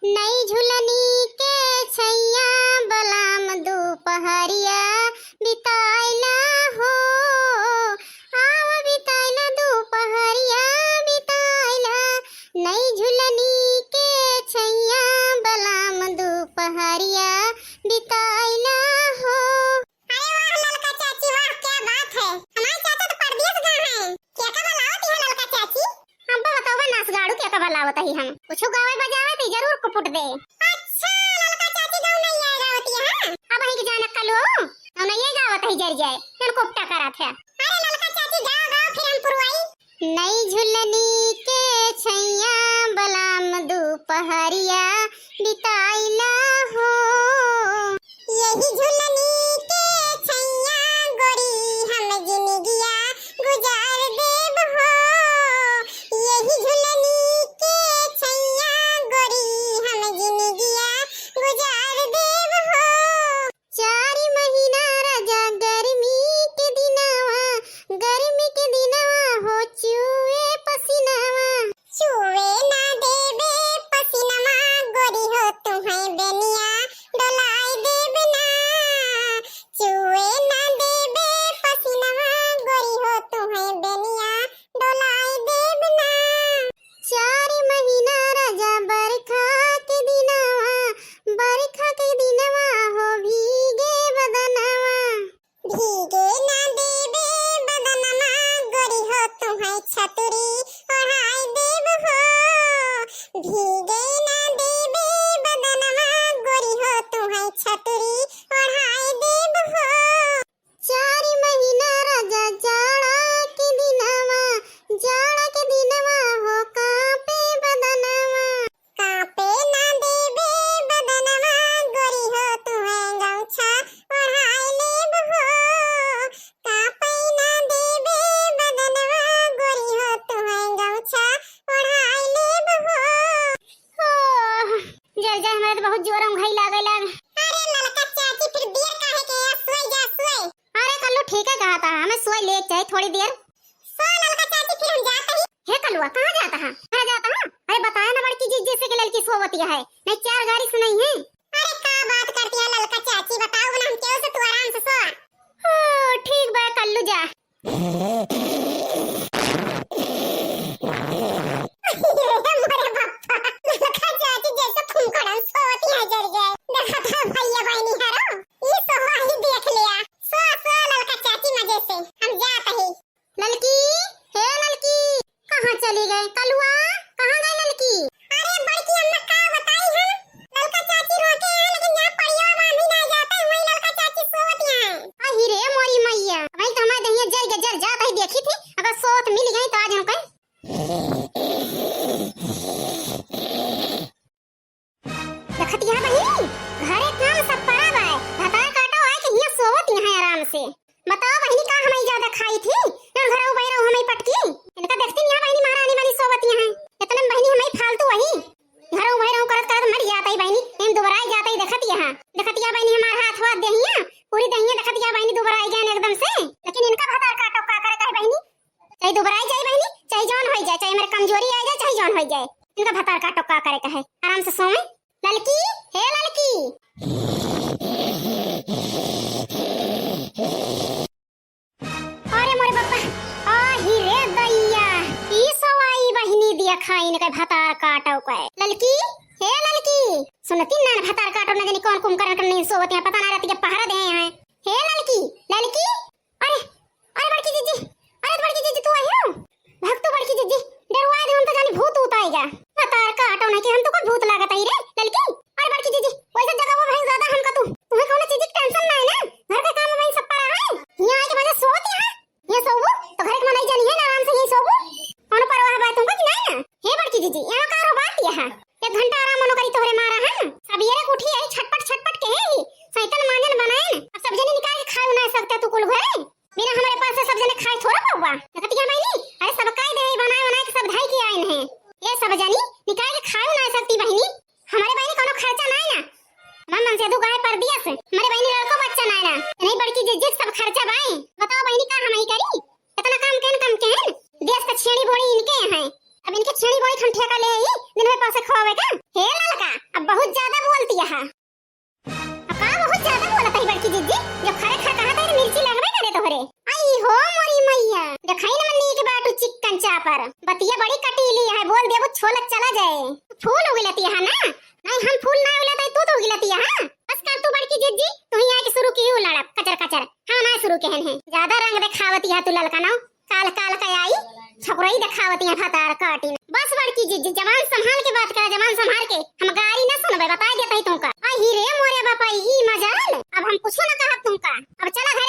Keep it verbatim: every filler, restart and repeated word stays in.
नई झुलनी के छैया बलाम दुपहरिया बिताइला हो, आव बिताइला दुपहरिया बिताइला, नई झुलनी के छैया बलाम दुपहरिया बिताइला हो। अरे वाह ललका चाची, वाह, क्या बात है। हमार चाचा तो परदेस गा हैं। केका बलावत है ललका चाची? हम बताओ बा नास गाड़ू केका बलावत ही हम। कुछ गावे बजावे ती जरूर कुपुट दे। अच्छा, ललका चाची गाँव नहीं आए गावत है, हाँ? अब ही के जाना कलू, गाँव नहीं गावत ही जर जाए। जन कुपटा करत है। अरे ललका चाची गाओ, गाओ, फिर हम पुरवाई। नई झुलनी के छैया बलाम दुपहरिया बिताइला हो। यही झुलनी के छैया गोरी हम जिनगिया गुजार देब हो। यही झुलनी के छैया गोरी हम जिनगिया गुजार देब हो। चार महीना राजा गर्मी के दिनवा, गर्मी के दिनवा हो चुए पसीनवा। चुए ना देबे पसीनवा गोरी हो तुहैं बेनिया डोलाए देब ना। चुए ना देबे पसीनवा गोरी हो तुहैं बेनिया डोलाए देब ना। चार महीना राजा बरखा के दिनवा, बरखा के दिनवा हो भीगे बदनवा। भीगे ना देबे बदनवा गोरी हो तुहैं छतुरी ओढ़ाए देब हो। भीगे ना देबे बदनवा गोरी हो तुहैं छतुरी ओढ़ाए देब हो। चार महीना राजा जाड़ा के दिनवा, जाड़ा के दिनवा हो कांपे बदनवा। कांपे ना देबे बदनवा गोरी हो तुहैं गमछा ओढ़ाए लेब हो। कांपे ना देबे बदनवा गोरी हो तुहैं गमछा ओढ़ाए लेब हो। ओह, जर जाए, हमरा तो बहुत जोर औंघाई लागेला। अरे ललका चाची, फिर देर काहे के है? सोई जा, सोई। अरे कल्लू, ठीक है कहा था, हमें सोई ले चाहे थोड़ी देर। सो ललका चाची, फिर हम जात ही। हे कलुआ, कहाँ जात हा? कहाँ जात हा? अरे बताया ना बड़की जीजी से कि ललकी सोवतिया है, नहीं चार गारी सुनाई है। अरे का बात करती है ललका चाची, बताओ ना, हम केहू से, तू आराम से सो। ओ, ठीक बा कल्लू, जा। अरे मोरे बापा, ललका चाची जैसे फुंकड़न सोवत यहाँ जर जाए। देखा था भैया बहनी हरो, ई सोवा ही देख लिया। सो, सो ललका चाची मजे से, हम जात ही। ललकी, हे ललकी, कहाँ चली गए? कलुआ, कहाँ गए ललकी? अरे बड़की अम्मा का बताई हम, ललका चाची रोके हैं, लेकिन जहाँ पड़िया बांधी ना जाते, वहीं ललका चाची सोवत यहाँ। अही रे मोरी मैया, वही तो हमारे दहिया जर के जर जात ही देखी थी, अगर सोवत मिल गई तो आज हम कहीं। देखत यहाँ बहिनी, घरे काम सब पड़ा बाय, भतार काटो आए के हियाँ सोवत यहाँ आराम से। बताओ बहिनी, का हमई ज्यादा खाई थी, जौन घरऊ बहिरऊ हमई पटकी। इनका देखती नहीं बहिनी, महारानी बनी सोवत यहाँ। इतने में बहिनी हमई फालतू वही घरऊ बहिरऊ करत करत मर जात ही बहिनी, इन दुबराई जात ही। देखत यहाँ, देखत यहाँ बहिनी हमार हाथ वाथ देहिया, पूरी देहिया देखत यहाँ बहिनी दुबराई गए एकदम से। लेकिन इनका भतार काटो का करे कहे बहिनी, चाहे दुबराई जाए बहिनी, चाहे जौन होई जाए, चाहे हमारे कमजोरी आ जाए, चाहे जौन होई जाए, इनका भतार काटो का करे कहे, आराम से सोए। ललकी, हे ललकी। अरे मोरे बापा, आही रे दैया, ई सवाई बहिनी दिया खाइन के भतार काटो के। ललकी, हे ललकी, सुनती ना भतार काटो ना जानी कौन कुंभकर्ण के नींद सोवत यहाँ, पता ना रहती के पहरा दे हैं। हे ललकी, ललकी, अरे, अरे बड़की जीजी, अरे बड़की जीजी तू आई हो? भग तू बड़की जीजी, डरवाए दे हम तो जानी भूत उत आएगा। भतार काटो नहीं कि हम तो कोई भूत लागत आई रे ललकी। अरे बड़की जीजी, वैसे जगह वो भाई ज्यादा हमका तू, तुम्हें कौनो चीज की टेंशन ना है ना, घर का काम भाई सब पड़ा है। यहाँ आए के मजा सोती है, ये सोबू तो घर के मनाई जानी है ना, आराम से यही सोबू, कौनो परवाह बात तुमको कि नहीं ना। हे बड़की जीजी, यहाँ का रो बात यहाँ, एक घंटा आराम मनो करी तोहरे मारा है, सब ये रे उठी आई छटपट छटपट के है ही, सैतन मांजन बनाए, अब सब जने निकाल के खाए ना सकते तू कुल घरे। बिना हमरे पास से सब जने खाए थोड़ा पाउबा। देखतिया बहिनी, अरे सब काई दे बनाए बनाए के सब धाई के आइन है। ये सब जनी निकाल के खाए ना सकती बहिनी। हमरे बहिनी कोनो खर्चा नाय ना। हमार मन से दू गाय पर दिया से। हमरे बहिनी लड़को बच्चा नाय ना। नहीं बड़की जिज्जी सब खर्चा बाए। बताओ बहिनी का हम ही करी? इतना काम केन कम केन? देश का छेड़ी बोड़ी इनके हैं। अब इनके छेड़ी बोड़ी हम ठेका ले ही दिन में पैसे खवावे का? हे ललका, अब बड़ी कटीली है, बोल देबू छोलत चला जाए। फूल उगिलती है ना? नहीं, हम फूल ना उगिलत है, तू तो उगिलती है। हाँ? बस कर तू बड़की जिज्जी, तू ही आके शुरू की हूँ लड़ब, कचर कचर। हम ना शुरू केहन है, ज्यादा रंग देखावती है तू ललका ना, काल काल का आई, छपरई देखावती है भतार काटी। बस बड़की जिज्जी, जबान संभाल के बात करा, जबान संभाल के। हम गारी ना सुनबे, बताई देत ही तुमका। आई रे मोरे बापा, ई मजाल, अब हम कुछो ना कहब तुमका। अब चला घर